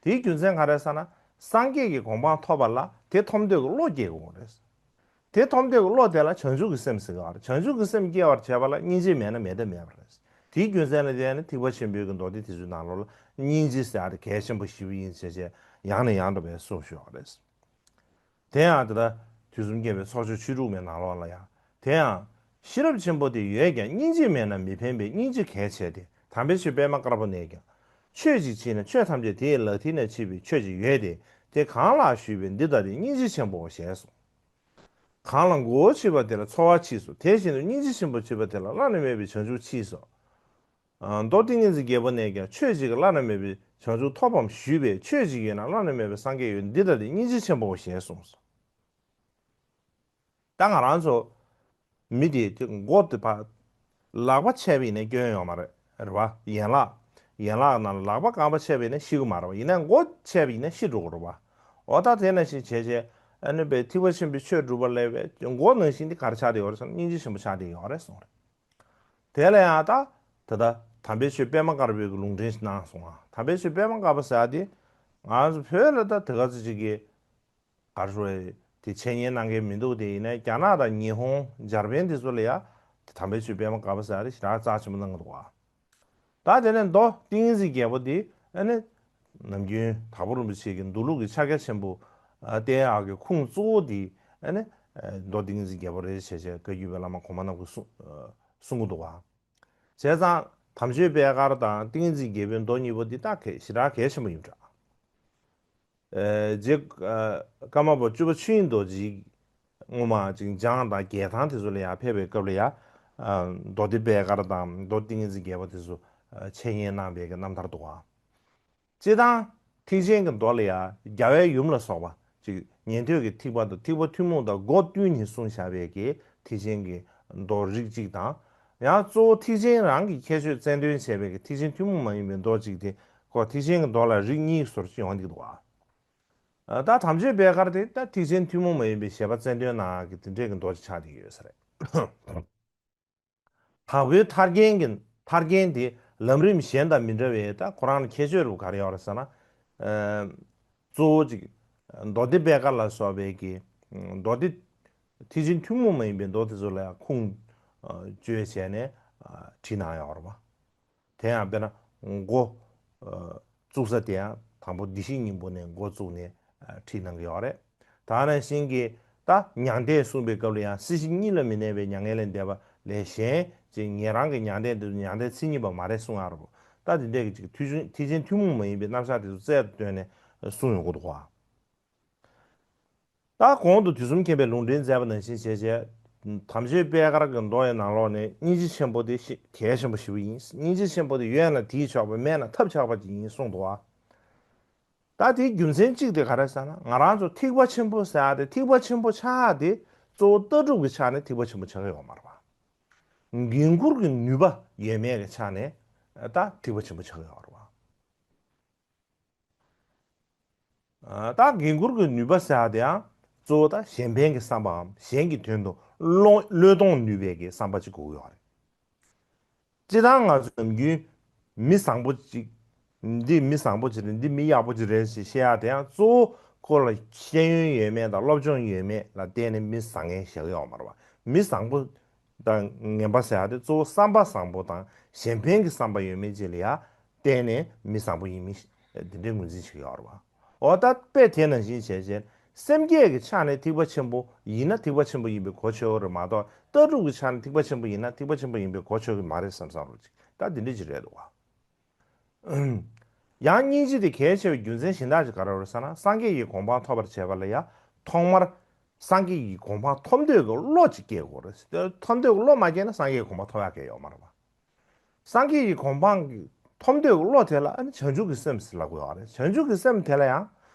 དེའི་རྒྱུ་མཚན་ག་རེ་ཟེར་ན། སངས་རྒྱས་ཀྱི་གོ་འཕང་ཐོབ་པ་ལ་དེ་ཐོབ་འདོད་ཀྱི་བློ་སྐྱེ་དགོས་རེད། དེ་ཐོབ་འདོད་ཀྱི་བློ་དེ་ལ་བྱང་ཆུབ་ཀྱི་སེམས་ཟེར་གྱི་ཡོད་རེད། བྱང་ཆུབ་ཀྱི་སེམས་སྐྱེ་བར་བྱེད་པ་ལ་སྙིང་རྗེ་མེད་ན་མེད་ཐབས་མེད་པ་རེད། དེའི་རྒྱུ་མཚན་ལ་བརྟེན་ནས་ཐེག་པ་ཆེན་པོའི་གི་མདོ་སྡེ་དེ་ཚོའི་ནང་ལོགས་ལ་སྙིང་རྗེ་ཟེར་ཡ་དེ་གལ་ཆེན་པོ་ཞེ་པོ་ཡིན་ཟེར་བྱས་ཡང་ནས་ཡང་དུ་བས་གསུངས་བཞག་པ་རེད། དེ་ཡང་དེ་ལྟར་དུས་གསུམ་མཁྱེན་པའི་ཚོགས་མཆོག་ཆོས་དྲུག་མའི་ནང་ལོགས་ལ་ཡང་། དེ་ཡང་། ཤེས་རབ་ཆེན་པོ་དེ་ཡོད་ཀྱང་སྙིང་རྗེ་མེད་ན་མི་ཕན་པས་སྙིང་རྗེ་གལ་ཆེ་སྟེ། དམ་པའི་ཆོས་པད་མ་དཀར་པོ་ནས་ཀྱང་། ཆོས་ཅིག་མཆིས་ན་ཆོས་ཐམས་ཅད་དེ་ཡི་ལག་མཐིལ་ན་མཆིས་པའི་ཆོས་ཅིག་ཡོད་དེ། དེ་གང་ལགས་ཞུས་པས་འདི་ལྟ་སྟེ་སྙིང་རྗེ་ཆེན་པོའོ་ཞེས་གསུངས། གང་ལ་མགོ་བོ་མཆིས་པ་དེ་ལ་འཚོ་བ་མཆིས་སོ། དེ་བཞིན་དུ་སྙིང་རྗེ་ཆེན་པོ་མཆིས་པ་དེ་ལ་བླ་ན་མེད་པའི་བྱང་ཆུབ་མཆིས་སོ། མདོ་ཏིང་ངེ་འཛིན་རྒྱལ་པོ་ནས་ཀྱང་ཆོས་གཅིག་གིས་བླ་ན་མེད་པའི་བྱང་ཆུབ་ཐོབ་བམ་ཞུས་པས། ཆོས་གཅིག་ཡོད་ན་བླ་ན་མེད་པའི་སངས་རྒྱས་ཡོད། འདི་ལྟ་སྟེ་སྙིང་རྗེ་ཆེན་པོའོ་ཞེས་གསུངས་སོ། ད་ང་རང་ཚོ་མི་དེ་མགོ་དེ་ཕར་ལག་པ་ཆད་པ་ཡིན་ན་སྐྱོན་ཡོད་མ་རེད། རེད་བ། ཡན་ལག་ཡན་ལག་ནང་ལ་ལག་པ་རྐང་པ་ཆད་པ་ཡིན་ན་ཤི་གི་མ་རེད་བ། ཡིན་ན་མགོ་ཆད་པ་ཡིན་ན་ཤི་འགྲོ་གི་རེད་བ། འོ་ད་དེ་ནང་བཞིན་བྱས་བྱས་ཨ་ནི་པའི་ཐེག་པ་ཆེན་པོའི་ཆོས་སྒྲུབ་པ་ལས་པའི་མགོ་ནང་བཞིན་དེ་ག་རེ་ཆགས་བསྡད་ཡོད་རེད་ཟེར་ན་སྙིང་རྗེ་ཆེན་པོ་ཆགས་བསྡད་ཡོད་རེད་གསུངས་རེད། དེ་ལ་ཡང་ད་ད་ལྟ་དམ་པའི་ཆོས་པད་མ་དཀར་པོའི་གི་ལུང་འདྲེན་ཞིག་གནང་སོང་ང་། དམ་པའི་ཆོས་པད་མ་དཀར་པོ་ཟེར་ཡ་དེ་ང་ཚོ་བོད་ལ་ད་དེ་ག་ཚོད་ཅིག་གི་ག་རེ་ཞུ་དགོས་རེད། དེ་འཆད་ཉན་གནང་མཁན་མི་འདུག་དེ་ཡིན་ན་རྒྱ་ནག་དང་ཉི་ཧོང་འཇར་པན་དེ་ཚོ་ལ་ཡ་དེ་དམ་པའི་ཆོས་པད་མ་དཀར་པོ་ཟེར་ཡ་དེ་ཞེ་དྲག་རྩ་ཆེན་པོ་གནང་གི་འདུག་བ། ད་དེ་ནས་མདོ་ཏིང་ངེ་འཛིན་རྒྱལ་པོ་དེ་ཨ་ནི་ནམ་རྒྱུན་དྭགས་པོ་རིན་པོ་ཆེ་གི་མདོ་ལུགས་ཀྱི་ཕྱག་རྒྱ་ཆེན་པོ་ཨ་བསྟན་ཡག་གི་ཁུངས་གཙོ་བོ་དེ་ཨ་ནི་མདོ་ཏིང་ངེ་འཛིན་རྒྱལ་པོ་རེད་བྱས་བྱས་བཀའ་བརྒྱུད་པའི་བླ་མ་གོང་མ་རྣམས་ཀྱིས་གསུང་གསུང་གི་འདུག་བ། བྱས་ཙང་དམ་ཆོས་པད་དཀར་དང་ཏིང་ངེ་འཛིན་རྒྱལ་པོའི་མདོ་གཉིས་པོ་འདི་ད་གལ་ཞེ་དྲག་གལ་ཆེན་པོ་ཡིན་འདྲ། ཨེ་རྗེ་ཨ་ཀརྨ་པ་བཅུ་པ་ཆོས་དབྱིངས་རྡོ་རྗེ་སྔོན་མ་ཅིག་འཇང་དང་རྒྱལ་ཐང་དེ་ཚོ་ལ་ཡང་ཕེབས་པའི་སྐབས་ལ་ཡང་ཨ་མདོ་སྡེ་པད་དཀར་དང་མདོ་ཏིང་ངེ་འཛིན་རྒྱལ་པོ་དེ་ཚོ་ཨ་འཆད་ཉན་གནང་བའི་གི་རྣམ་ཐར་འདུག་ག། སྤྱིར་བཏང་ཐེག་ཆེན་གྱི་མདོ་ལ་ཡང་རྒྱལ་བའི་ཡུམ་ལ་སོགས་པ་ཅིག་ཉན་ཐོས་ཀྱི་ཐེག་པ་དང་ཐེག་པ་ཐུན་མོང་དང་སྒོ་བསྟུན་ནས་གསུངས་བཞག་པའི་གི་ཐེག་ཆེན་གྱི་མདོ་རིགས་གཅིག་དང་། ཡང་གཙོ་བོ་ཐེག་ཆེན་རང་གི་ཁྱད་ཆོས་རྩལ་འདོན་བྱས་པའི་གི་ཐེག་ཆེན་ཐུན་མོང་མ་ཡིན་པའི་མདོ་གཅིག་དེ་ཁོ་ཐེག་ཆེན་གྱི་མདོ་ལ་རིགས་གཉིས་སུ་ཡོང་གི་འདུག་ག། ད་དམ་ཆོས་པད་དཀར་དེ་ད་ཐེག་ཆེན་ཐུན་མོང་མ་ཡིན་པའི་བཞེད་པ་རྩལ་འདོན་གནང་ཡག་གི་དེ་འདྲས་ཀྱི་མདོ་ཅིག་ཆགས་བསྡད་ཡོད་ས་རེད། དྭགས་པོའི་ཐར་རྒྱན་གྱི་ཐར་རྒྱན་དེ་ལམ་རིམ་གཞན་དང་མི་འདྲ་བའི་ད་ཁོ་རང་ལ་ཁྱད་ཆོས་རུ་ག་རེ་ཡོད་རེད་ཟེར་ན། ཨ་གཙོ་བོ་གཅིག་མདོ་སྡེ་པད་དཀར་ལ་སོགས་པའི་གི་མདོ་སྡེ་ཐེག་ཆེན་ཐུན་མོང་མ་ཡིན་པའི་མདོ་དེ་ཚོ་ལ་ཡང་ཁུངས་ཨ་བཅོལ་བྱས་ནས་ཨ་བྲིས་གནང་ཡོད་རེད་པ། དེ་ཡང་དཔེར་ན་འགོ་ཨ་བཙུགས་ས་དེ་ཡང་དང་པོ་བདེ་གཤེགས་སྙིང་པོ་ནས་འགོ་བཙུགས་ནས་ཨ་བྲིས་གནང་གི་ཡོད་རེད། ད་ནང་བཞིན་གྱི་ད་མྱང་འདས་གསུངས་པའི་སྐབས་ལ་ཡང་སྲིད་ཞི་གཉིས་ལ་མི་གནས་པའི་མྱ་ངན་ལས་འདས་པ་ལས་གཞན་ཅིག་ཉན་རང་གི་མྱང་འདས་འདི་ཚོ་མྱང་འདས་མཚན་ཉིད་པ་མ་རེད་གསུང་ཡག་རེད་པ། ད་དེ་འདྲས་ཀྱི་ཅིག་ཐེག་ཆེན་ཐེག་ཆེན་ཐུན་མོང་མ་ཡིན་པའི་རྣམ་གཞག་དེ་ཚོ་རྩལ་དུ་བཏོན་ནས་གསུངས་ཡོང་གི་འདུག་ག། ད་གོང་དུ་དུས་གསུམ་མཁྱེན་པའི་ལུང་འདྲེན་མཛད་པ་ནང་བཞིན་བྱས་བྱས། དམ་ཆོས་པད་དཀར་གྱི་མདོ་ཡི་ནང་ལོགས་ནས་སྙིང་རྗེ་ཆེན་པོ་དེ་ཤི་གལ་ཆེན་པོ་ཞེ་པོ་ཡིན། སྙིང་རྗེ་ཆེན་པོ་དེ་ཡོད་ན་དེས་ཆོག་པ་མེད་ན་ཐབས་ཆག་པ་ཅིག་ཡིན་གསུངས་འདུག་ག། ད་དེའི་རྒྱུ་མཚན་གཅིག་དེ་ག་རེ་ཟེར་ན་ང་རང་ཚོ་ཐེག་པ་ཆེན་པོ་ཟེར་ཡག་དེ་ཐེག་པ་ཆེན་པོ་ཆགས་ཡག་དེ་གཙོ་བོ་ལྟ་གྲུབ་ཀྱི་ཆ་ནས་ཐེག་པ་ཆེན་པོ་ཆགས་ཀྱི་ཡོད་མ་རེད་པ། འགན་འཁུར་གྱི་ནུས་པ་ཡོད་མེད་ཀྱི་ཆ་ནས་ད་ཐེག་པ་ཆེན་པོ་ཆགས་ཀྱི་ཡོད་རེད་པ། ད་འགན་འཁུར་གྱི་ནུས་པ་ཟེར་ཡག་དེ་ཡང་ གཙོ་བོ་ད་གཞན་ཕན་གྱི་བསམ་པའམ་གཞན་གྱི་དོན་དུ་བློ་བློས་གཏོང་ནུས་པའི་གི་བསམ་པ་ཅིག་དགོས་ཀྱི་ཡོད་རེད། སྤྱིར་བཏང་ང་ཚོ་ནམ་རྒྱུན་མི་བཟང་པོ་ཅིག་འདི་མི་བཟང་པོ་ཅིག་རེད། འདི་མི་ཡག་པོ་ཅིག་རེད་ཞེས་བཤད་ཡག་དེ་ཡང་གཙོ་བོ་ཁོ་ལ་ཤེས་ཡོན་ཡོད་མེད་དང་སློབ་སྦྱོང་ཡོད་མེད་ལ་བརྟེན་ནས་མི་བཟང་ངན་བཞག་ཡོད་མ་རེད་པ། མི་བཟང་པོ་དང་ངན་པ་ཟེར་ཡག་དེ་གཙོ་བོ་བསམ་པ་བཟང་པོ་དང་གཞན་ཕན་གྱི་བསམ་པ་ཡོད་མེད་ཅིག་ལ་ཡང་བརྟེན་ནས་མི་བཟང་པོ་ཡིན་མིན་འདི་འདྲའི་ངོས་འཛིན་བྱེད་ཀྱི་ཡོད་རེད་པ། འོ་ད་དཔེ་དེ་ནང་བཞིན་བྱས་བྱས་སེམས་བསྐྱེད་ཀྱི་ཆ་ནས་ཐེག་པ་ཆེན་པོ་ཡིན་ན་ཐེག་པ་ཆེན་པོ་ཡིན་པའི་གོ་ཆོད་ཀྱི་རེད་མ་གཏོགས། ལྟ་གྲུབ་ཀྱི་ཆ་ནས་ཐེག་པ་ཆེན་པོ་ཡིན་ན་ཐེག་པ་ཆེན་པོ་ཡིན་པའི་གོ་ཆོད་ཀྱི་མ་རེད་བསམ་བསམ་རོགས་ཅིག་ད་འདི་འདྲ་ཅིག་རེད་འདུག་བ། ཡང་སྙིང་རྗེ་དེ་གལ་ཆེ་བའི་རྒྱུ་མཚན་གཞན་དག་ཅིག་ག་རེ་རེད་ཟེར་ན། སངས་རྒྱས་ཀྱི་གོ་འཕང་ཐོབ་པར་བྱེད་པ་ལ་ཡང་ཐོག་མར་སངས་རྒྱས་ཀྱི་གོ་འཕང་ཐོབ་འདོད་ཀྱི་བློ་ཅིག་སྐྱེ་དགོས་རེད། ཐོབ་འདོད་ཀྱི་བློ་མ་སྐྱེས་ན་སངས་རྒྱས་ཀྱི་གོ་འཕང་ཐོབ་ཡག་གང་ཡང་ཡོད་མ་རེད་པ། སངས་རྒྱས་ཀྱི་གོ་འཕང་གི་ཐོབ་འདོད་ཀྱི་བློ་དེ་ལ་ཨ་ནི་བྱང་ཆུབ་ཀྱི་སེམས་ཟེར་ལབ་དགོས་པ་རེད། བྱང་ཆུབ་ཀྱི་སེམས་དེ་ལ་ཡང་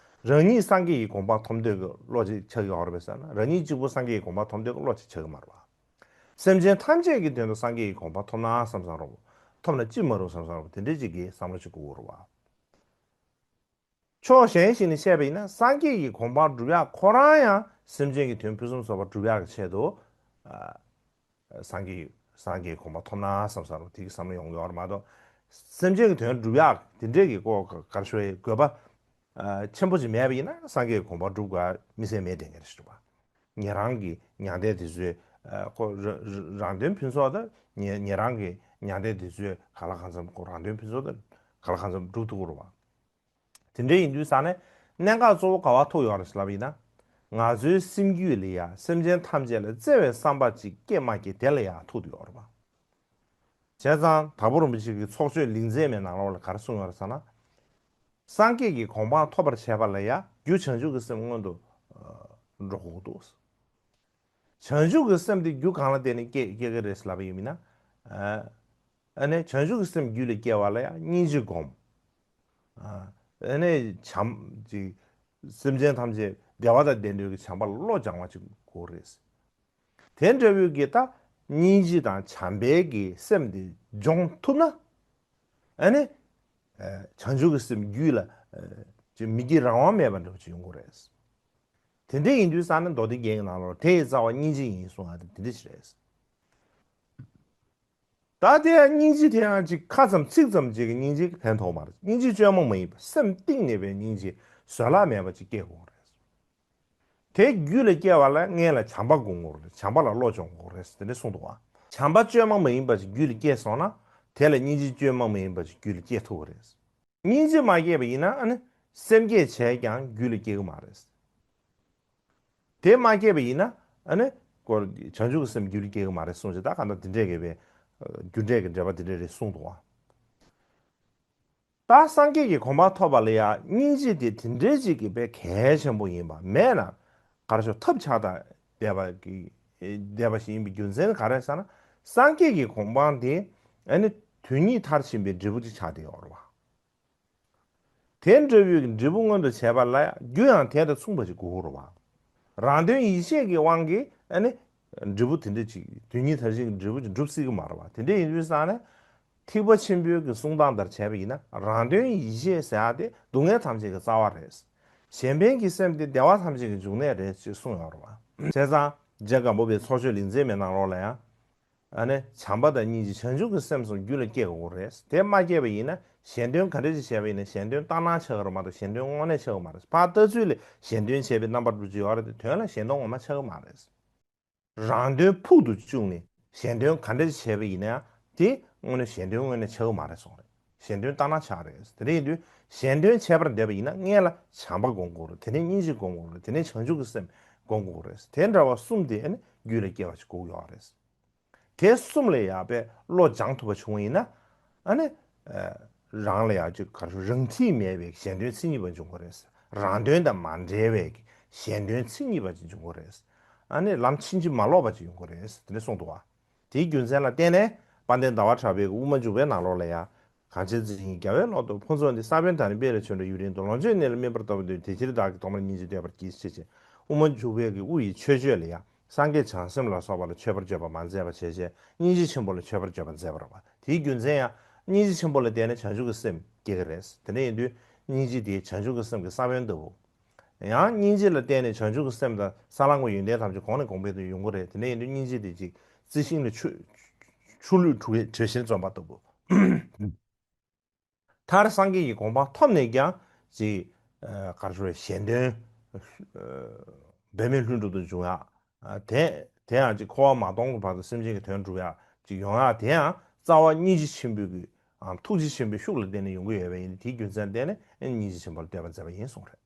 རང་ཉིད་སངས་རྒྱས་ཀྱི་གོ་འཕང་ཐོབ་འདོད་ཀྱི་བློ་ཅིག་ཆགས་ཀྱི་ཡོད་རེད་པས་ཟེར་ན། རང་ཉིད་གཅིག་པུ་སངས་རྒྱས་ཀྱི་གོ་འཕང་ཐོབ་འདོད་ཀྱི་བློ་ཅིག་ཆགས་ཀྱི་མ་རེད་པ། སེམས་ཅན་ཐམས་ཅད་ཀྱི་དོན་དུ་སངས་རྒྱས་ཀྱི་གོ་འཕང་ཐོབ་ན་བསམ་བསམ་རོགས། ཐོབ་ན་ཅི་མ་རུང་བསམ་བསམ་རོགས། དེ་འདྲའི་ཅིག་གི་བསམ་བློ་ཅིག་དགོས་ཀྱི་རེད་པ། ཕྱོགས་གཞན་ཞིག་ནས་བཤད་པ་ཡིན་ན། སངས་རྒྱས་ཀྱི་གོ་འཕང་སྒྲུབ་ཡག་ཁོ་རང་ཡང་སེམས་ཅན་གྱི་དོན་ཕུན་སུམ་ཚོགས་པ་སྒྲུབ་ཡག་གི་ཆེད་དུ། ཨ། སངས་རྒྱས་སངས་རྒྱས་གོ་འཕང་ཐོབ་ན་བསམ་བསམ་རོགས། དེ་གི་བསམ་བློ་ཡོང་གི་ཡོད་རེད་མ་གཏོགས། སེམས་ཅན་གྱི་དོན་སྒྲུབ་ཡག་དེ་འདྲས་ཀྱི་ཀོ་ག་རེ་ཞུ་དགོས་པ་ཆེན་པོ་ཅིག་མེད་པ་ཡིན་ན། སངས་རྒྱས་གོ་འཕང་སྒྲུབ་དགོས་མི་སེར་མེད་དྲན་གྱི་རེད་ཞུ་བ། ཉན་རང་གི་མྱང་འདས་དེ་ཚོའི་ཁོ་རང་དོན་ཕུན་ཚོགས་དང་། ཉན་རང་གི་མྱང་འདས་དེ་ཚོའི་གང་ལ་གང་འཚམ་ཁོ་རང་དོན་ཕུན་ཚོགས་དང་གང་ལ་གང་འཚམ་སྒྲུབ་ཐུབ་ཀྱི་རེད་བ། དེ་འདྲ་ཡིན་དུས་ས་ནས་གནད་འགག་གཙོ་བོ་ག་བ་ཐུག་ཡོད་རེད་ལབ་ཡིན་ན། ང་ཚོའི་སེམས་རྒྱུད་ལ་ཡ་སེམས་ཅན་ཐམས་ཅད་ལ་བརྩེ་བའི་བསམ་པ་ཅིག་སྐྱེ་མ་སྐྱེ་དེ་ལ་ཡ་ཐུག་ཡོད་རེད་བ། བྱས་ཙང་དྭགས་པོ་རིན་པོ་ཆེ་གི་ཚོགས་ཆོས་ལེགས་མཛེས་མའི་ནང་ལོགས་ལ་ག་རེ་གསུངས་ཡོད་རེད་ཟེར་ན། སངས་རྒྱས་ཀྱི་གོ་འཕང་ཐོབ་པར་བྱེད་པ་ལ་ཡ་རྒྱུ་བྱང་ཆུབ་ཀྱི་སེམས་སྔོན་དུ་འགྲོ་དགོས་འདུག། བྱང་ཆུབ་ཀྱི་སེམས་དེ་རྒྱུ་གང་ལ་བརྟེན་ནས་སྐྱེ་སྐྱེ་གི་རེད་ལབ་པ་ཡིན་ན། ཨ་ནི་བྱང་ཆུབ་ཀྱི་སེམས་རྒྱུད་ལ་སྐྱེ་བ་ལ་ཡང་སྙིང་རྗེ་སྒོམ། ཨ་ནི་བྱམས་ཅིག་སེམས་ཅན་ཐམས་ཅད་བདེ་བ་དང་ལྡན་འདོད་ཀྱི་བྱམས་པ་ལ་བློ་སྦྱང་བ་ཅིག་དགོས་རེད། དེ་འདྲ་བོའི་གི་ད་སྙིང་རྗེ་དང་བྱམས་པའི་གི་སེམས་དེ་སྦྱོང་ཐུབ་ན། ཨ་ནི། ཨ། བྱང་ཆུབ་ཀྱི་སེམས་རྒྱུད་ལ། ཨ། ཅིག་མི་སྐྱེ་རང་དབང་མེད་པ་འདྲ་བོ་ཅིག་ཡོང་གི་རེད། དེ་འདྲ་ཡིན་དུས་ཙང་ནི་མདོ་སྡེ་རྒྱན་གྱི་ནང་ལོགས་དེ་ཡི་རྩ་བ་སྙིང་རྗེ་ཡིན་གསུང་ཡ་དེ་དེ་འདྲ་ཞིག་རེད། ད་དེ་ཡང་སྙིང་རྗེ་དེ་ཡང་ཅིག་ཁ་ཙམ་ཚིག་ཙམ་ཅིག་གི་སྙིང་རྗེ་གི་ཕན་ཐོགས་མ་རེད། སྙིང་རྗེ་བཅོས་མ་མ་ཡིན་པ་སེམས་གཏིང་ནས་པའི་སྙིང་རྗེ་བཟོད་གླགས་མེད་པ་ཅིག་སྐྱེ་དགོས་རེད། དེ་རྒྱུད་ལ་སྐྱེ་བ་ལ་སྔོན་ལ་བྱམས་པ་སྒོམ་དགོས་རེད། བྱམས་པ་ལ་བློ་སྦྱོང་དགོས་རེད་དེ་འདྲ་གསུངས་འདུག་བ། བྱམས་པ་བཅོས་མ་མ་ཡིན་པ་ཅིག་རྒྱུད་ལ་སྐྱེས་སོང་ན། དེ་ལ་སྙིང་རྗེ་བཅོས་མ་མ་ཡིན་པ་ཅིག་རྒྱུད་ལ་སྐྱེ་ཐུབ་ཀྱི་རེད། སྙིང་རྗེ་མ་སྐྱེས་པ་ཡིན་ན་ཨ་ནི་སེམས་བསྐྱེད་བྱས་ཀྱང་རྒྱུད་ལ་སྐྱེ་གི་མ་རེད། དེ་མ་སྐྱེས་པ་ཡིན་ན་ཨ་ནི་ཀོ་བྱང་ཆུབ་ཀྱི་སེམས་རྒྱུད་ལ་སྐྱེ་གི་མ་རེད་གསུངས་ཅིག་ད་ག་འདྲ་དེ་འདྲས་ཀྱི་བའི་རྒྱུ་འབྲས་ཀྱི་འབྲེལ་བ་དེ་འདྲས་རེད་གསུངས་འདུག་བ། ད་སངས་རྒྱས་ཀྱི་གོ་འཕང་ཐོབ་པ་ལ་ཡང་སྙིང་རྗེ་དེ་དེ་འདྲའི་ཅིག་གི་དཔེ་གལ་ཆེན་པོ་ཡིན་པ་མེད་ན། ག་རེ་ཞུ་ཐབས་ཆག་དང་བསྡད་པ་གི་བསྡད་པ་ཞིག་ཡིན་པའི་རྒྱུ་མཚན་ག་རེ་ཟེར་ན། སངས་རྒྱས་ཀྱི་གོ་འཕང་དེ་ཨ་ནི་དོན་གཉིས་མཐར་ཕྱིན་པའི་འབྲས་བུ་ཅིག་ཆགས་བསྡད་ཡོད་རེད་བ། དེ་འདྲ་བོའི་འབྲས་བུ་མངོན་དུ་བྱས་པ་ལ་རྒྱུ་ཡང་དེ་དང་མཚུངས་པ་ཞིག་དགོས་རེད་བ། རང་དོན་ཡིད་བྱེད་ཀྱི་དབང་གིས་ཨ་ནི་འབྲས་བུ་དེ་འདྲ་ཅིག་དོན་གཉིས་མཐར་ཕྱིན་གྱི་འབྲས་བུ་ཅིག་འགྲུབ་སྲིད་ཀྱི་མ་རེད་བ། དེ་འདྲ་ཡིན་དུས་ཙང་ནས། ཐེག་པ་ཆེན་པོའི་གི་གསུང་སྟངས་ལྟར་བྱས་པ་ཡིན་ན། རང་དོན་ཡིད་བྱེད་ཟེར་ཡག་དེ་སྡུག་བསྔལ་ཐམས་ཅད་ཀྱི་རྩ་བ་རེད། གཞན་ཕན་གྱི་སེམས་དེ་བདེ་བ་ཐམས་ཅད་ཀྱི་འབྱུང་གནས་རེད་ཅེས་གསུངས་ཡོད་རེད་བ། བྱས་ཙང་རྗེ་སྒམ་པོ་པའི་ཚོགས་ཆོས་ལེགས་མཛེས་མའི་ནང་ལོགས་ལ་ཡང་། ཨ་ནི་བྱམས་པ་དང་སྙིང་རྗེ་བྱང་ཆུབ་ཀྱི་སེམས་སོགས་རྒྱུད་ལ་སྐྱེ་དགོས་རེད། དེ་མ་སྐྱེས་པ་ཡིན་ན་གཞན་དོན་ག་འདྲ་ཞིག་བྱས་པ་ཡིན་ན་གཞན་དོན་ལྟར་སྣང་ཆགས་ཀྱི་རེད་མ་གཏོགས་གཞན་དོན་དངོས་གནས་ཆགས་ཀྱི་མ་རེད། ཕར་ལྟ་ཚུལ་ལ་གཞན་དོན་བྱས་པའི་རྣམ་པ་འགྲུབ་ཀྱི་ཡོད་རེད་དེ། དོན་ལ་གཞན་དོན་ངོ་མ་ཆགས་ཀྱི་མ་རེད། རང་དོན་ཕུག་ཏུ་བཅུག་ནས་གཞན་དོན་ག་འདྲ་བྱས་པ་ཡིན་ན་ཡང་དེ་དངོས་གནས་གཞན་དོན་དངོས་གནས་ཆགས་ཀྱི་མ་རེད་གསུངས་རེད། གཞན་དོན་ལྟར་སྣང་ཆགས་རེད། དེ་འདྲ་ཡིན་དུས་གཞན་དོན་བྱེད་པར་འདོད་པ་ཡིན་ན་སྔོན་ལ་བྱམས་པ་སྒོམ་དགོས་རེད། དེ་ནས་སྙིང་རྗེ་སྒོམ་དགོས་རེད། དེ་ནས་བྱང་ཆུབ་ཀྱི་སེམས་སྒོམ་དགོས་རེད། དེ་འདྲ་བ་གསུམ་དེ་ཨ་ནི་རྒྱུད་ལ་སྐྱེ་བ་ཞིག་དགོས་ཀྱི་ཡོད་རེད། དེ་གསུམ་ལ་ཡག་པའི་བློ་སྦྱང་ཐུབ་པ་བྱུང་བ་ཡིན་ན། ཨ་ནི། ཨ། རང་ལ་ཡག་ཅིག་ག་རེ་ཞུ། རང་འཁྲིས་མེད་པའི་གཞན་དོན་མཚན་ཉིད་པ་འབྱུང་གི་རེད། རང་དོན་དང་མ་འབྲེལ་བའི་གཞན་དོན་མཚན་ཉིད་པ་ཅིག་འབྱུང་གི་རེད། ཨ་ནི་ལམ་ཕྱིན་ཅི་མ་ལོག་པ་ཅིག་ཡོང་གི་རེད། དེ་འདྲ་གསུངས་འདུག་བ། དེའི་རྒྱུ་མཚན་ལ་བརྟེན་ནས་དཔལ་ལྡན་ཟླ་བ་གྲགས་པའི་དབུ་མ་འཇུག་པའི་ནང་ལོགས་ལ་ཡང་། གངས་ཅན་འཛམ་གླིང་རྒྱལ་བའི་ལོ་ཏོག་ཕུན་ཚོགས་འདི། ས་བོན་དང་ནི་སྤོས་ལ་བྱོན་འགྲོ་ཡུན་རིང་དུ། ལོངས་སྤྱོད་གནས་ལ་སྨིན་པར་བསྟོད་པ་འདི། དེ་ཕྱིར་བདག་གིས་ཐོག་མར་སྙིང་རྗེ་བསྟོད་པར་བགྱི། ཞེས་བྱས། དབུ་མ་འཇུག་པའི་གི་དབུ་ཡི་མཆོད་བརྗོད་ལ་ཡང་། སངས་རྒྱས་བྱང་སེམས་ལ་སོགས་པ་ལ་མཆོད་པར་བརྗོད་པ་མ་མཛད་པ་བྱས་བྱས། སྙིང་རྗེ་ཆེན་པོ་ལ་མཆོད་པར་བརྗོད་པ་མཛད་པ་རེད་བ། དེའི་རྒྱུ་མཚན་ཡང་། སྙིང་རྗེ་ཆེན་པོ་ལ་བརྟེན་ནས་བྱང་ཆུབ་ཀྱི་སེམས་སྐྱེ་གི་རེད། དེ་འདྲ་ཡིན་དུས་སྙིང་རྗེ་དེ་བྱང་ཆུབ་ཀྱི་སེམས་ཀྱི་ས་བོན་ལྟ་བུ། ཡང་སྙིང་རྗེ་ལ་བརྟེན་ནས་བྱང་ཆུབ་ཀྱི་སེམས་དང་ས་བླང་གི་ཡོན་ཏན་ཐམས་ཅད་གོང་ནས་གོང་འཕེལ་དུ་ཡོང་གི་རེད། དེ་འདྲ་ཡིན་དུས་སྙིང་རྗེ་དེ་ཅིག་རྩི་ཤིང་ལ་ཆུ་ཆུ་ལུད་བྲུས་བྲུས་ཤིང་བརྩོན་པ་ལྟ་བུ། མཐར་སངས་རྒྱས་ཀྱི་གོ་འཕང་ཐོབ་ནས་ཀྱང་ཅིག་ག་རེ་ཞུ་རེད། གཞན་དོན་འབད་མེད་ལྷུན་གྲུབ་ཏུ་འབྱུང་ཡག་དེ་དེ་ཡང་ཅིག་འཁོར་བ་མ་སྟོངས་ཀྱི་བར་དུ་སེམས་ཅན་གྱི་དོན་སྒྲུབ་ཡག་ཅིག་ཡོང་ཡག་དེ་ཡང་རྩ་བ་སྙིང་རྗེ་ཆེན་པོའི་གི་ཐུགས་རྗེ་ཆེན་པོའི་ཤུགས་ལ་བརྟེན་ནས་ཡོང་གི་ཡོད་པ་ཡིན། དེའི་རྒྱུ་མཚན་བརྟེན་ནས་སྙིང་རྗེ་ཆེན་པོ་ལ་བསྟོད་པ་མཛད་པ་ཡིན་གསུངས་རེད།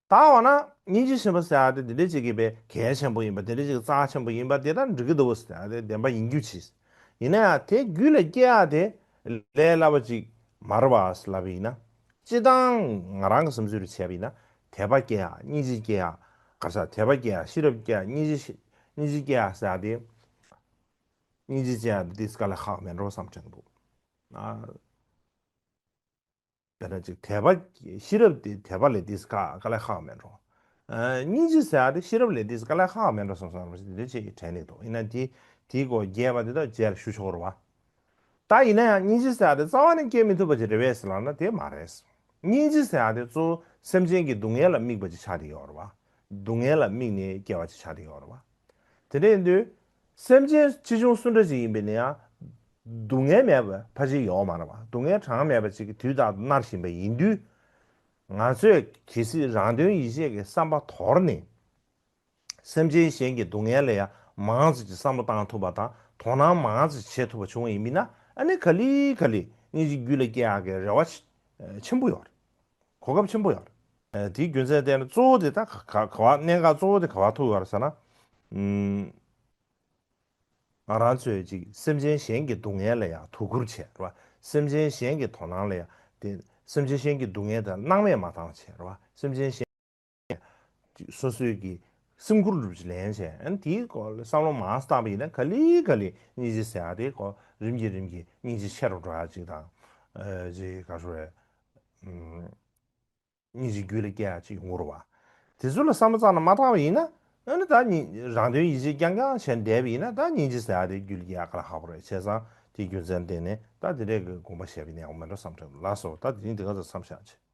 ད་འོ་ན་སྙིང་རྗེ་ཆེན་པོ་ཟེར་ཡག་དེ་འདི་འདྲ་ཅིག་གིས་པའི་གལ་ཆེན་པོ་ཡིན་པ། འདི་འདྲ་ཅིག་རྩ་ཆེན་པོ་ཡིན་པ་དེ་ལྟར་འགྲིག་གི་འདུག་ཟེར་ཡག་དེ་བདེན་པ་ཡིན་རྒྱུ་ཅིག་ཡིན་ན་ཡང་དེ་རྒྱུད་ལ་སྐྱེ་ཡག་དེ་ལས་སླ་བ་ཅིག་མ་རེད་པ་ལབ་པ་ཡིན་ན། སྤྱིར་བཏང་ང་རང་གི་བསམ་ཚུལ་ལ་བྱས་པ་ཡིན་ན། དད་པ་སྐྱེ་ཡག་སྙིང་རྗེ་སྐྱེ་ཡག་ག་ས་དད་པ་སྐྱེ་ཡག་ཤེས་རབ་སྐྱེ་ཡག་སྙིང་རྗེ་སྙིང་རྗེ་སྐྱེ་ཡག་ཟེར་ཡག་དེ། སྙིང་རྗེ་སྐྱེ་ཡག་དེ་དེ་དཀའ་ལས་ཁག་མེད་འགྲོ་བསམ་དྲན་འདུག་ཨ། དཔེར་ན་ཅིག་དད་པ་ཤེས་རབ་དེ་དད་པ་ལས་དེ་དཀའ་དཀའ་ལས་ཁག་མེད་འགྲོ། ཨ། སྙིང་རྗེ་ཟེར་ཡག་དེ་ཤེས་རབ་ལས་དེ་དཀའ་ལས་ཁག་མེད་འགྲོ་བསམ་བསམ་རེད། དེ་འདྲ་ཅིག་དྲན་ནས་འདུག་ཡིན་ན་དེ་དེའི་སྐོར་རྒྱས་པ་དེ་དག་རྗེས་ལ་ཞུ་ཆོག་རེད་པ། ད་ཡིན་ན་ཡང་སྙིང་རྗེ་ཟེར་ཡག་དེ་རྩ་བ་ནས་སྐྱེ་མི་ཐུབ་པ་ཅིག་རེད་པས་ཟེར་ལབ་ན་དེ་མ་རེད། སྙིང་རྗེ་ཟེར་ཡག་དེ་གཙོ་བོ་སེམས་ཅན་གྱི་སྡུག་བསྔལ་ལ་དམིགས་པ་ཅིག་ཆགས་བསྡད་ཡོད་རེད་པ། སྡུག་བསྔལ་ལ་དམིགས་ནས་སྐྱེ་བ་ཅིག་ཆགས་བསྡད་ཡོད་རེད་པ། དེ་འདྲ་ཡིན་དུས་སེམས་ཅན་ཆེ་ཆུང་སུ་འདྲ་ཅིག་ཡིན་པ་ཡིན་ན་ཡང་སྡུག་བསྔལ་མེད་པ་ཕལ་ཆེར་ཡོད་མ་རེད་པ། སྡུག་བསྔལ་གྲངས་མེད་པ་ཅིག་གིས་དུས་རྟག་ཏུ་མནར་བཞིན་པ་ཡིན་དུས། ང་ཚོས་གལ་སྲིད་རང་དོན་ཡིད་བྱེད་ཀྱི་བསམ་པ་དོར་ནས། སེམས་ཅན་གཞན་གྱི་སྡུག་བསྔལ་ལ་ཡང་མང་ཙམ་ཅིག་བསམ་བློ་བཏང་ཐུབ་པ་དང་དོ་སྣང་མང་ཙམ་བྱེད་ཐུབ་པ་བྱུང་བ་ཡིན་པ་ཡིན་ན། ཨ་ནི་ག་ལེ་ག་ལེ་སྙིང་རྗེ་རྒྱུད་ལ་སྐྱེ་ཡག་གི་རེ་བ་ཆེ་ཆེན་པོ་ཡོད་རེད། གོ་སྐབས་ཆེན་པོ་ཡོད་རེད། ཨ། དེའི་རྒྱུ་མཚན་བརྟེན་ནས་གཙོ་བོ་དེ་ད་ག་ག་ག་བ་གནད་འགག་གཙོ་བོ་དེ་ག་བ་ཐུག་ཡོད་རེད་ཟེར་ན། ཨུམ། ང་རང་ཚོས་ཅིག་སེམས་ཅན་གཞན་གྱི་སྡུག་བསྔལ་ལ་ཡང་དོ་ཁུར་བྱས་རེད་པ། སེམས་ཅན་གཞན་གྱི་དོ་སྣང་ལ་ཡང་དེ་སེམས་ཅན་གཞན་གྱི་སྡུག་བསྔལ་དེ་སྣང་མེད་མ་བཏང་བྱས་རེད་པ། སེམས་ཅན་གཞན་སོ་སོའི་གི་སེམས་ཁུར་སྒྲུབ་ཅིག་ལེན་བྱས། ཨ་ནི་དེའི་སྐོར་ལ་བསམ་བློ་མང་ཙམ་བཏང་པ་ཡིན་ན་ག་ལེ་ག་ལེ་སྙིང་རྗེ་ཟེར་ཡག་དེ་ཁོ་རིམ་གྱིས་རིམ་གྱིས་སྙིང་རྗེ་ཆེ་རུ་འགྲོ་ཡག་ཅིག་དང་། ཨ། ཅིག་ག་རེ་ཞུ་རེད། ཨུམ། སྙིང་རྗེ་རྒྱུད་ལ་སྐྱེ་ཡག་ཅིག་ཡོང་གི་རེད་པ། དེ་ཚོ་ལ་བསམ་བློ་རྩ་ནས་མ་བཏང་བ་ཡིན་ན། ཨ་ནི་ད་ནི་རང་དོན་ཡིད་བྱེད་རྐྱང་རྐྱང་བྱས་བསྡད་པ་ཡིན་ན། ད་སྙིང་རྗེ་ཟེར་ཡག་དེ་རྒྱུད་ལ་སྐྱེ་ཡག་དཀའ་ལས་ཁག་པོ་རེད། བྱས་ཙང་དེའི་རྒྱུ་མཚན་བརྟེན་ནས་ད་དེ་འདྲའི་གི་དགོངས་པ་བཞེས་པ་ཡིན་ན་ཡག་པོ་མེད་འགྲོ་བསམ་དྲན་འདུག་ལགས་སོ། ད་དེ་རིང་འདི་ག་ཚོད་མཚམས་བཞག་བྱས།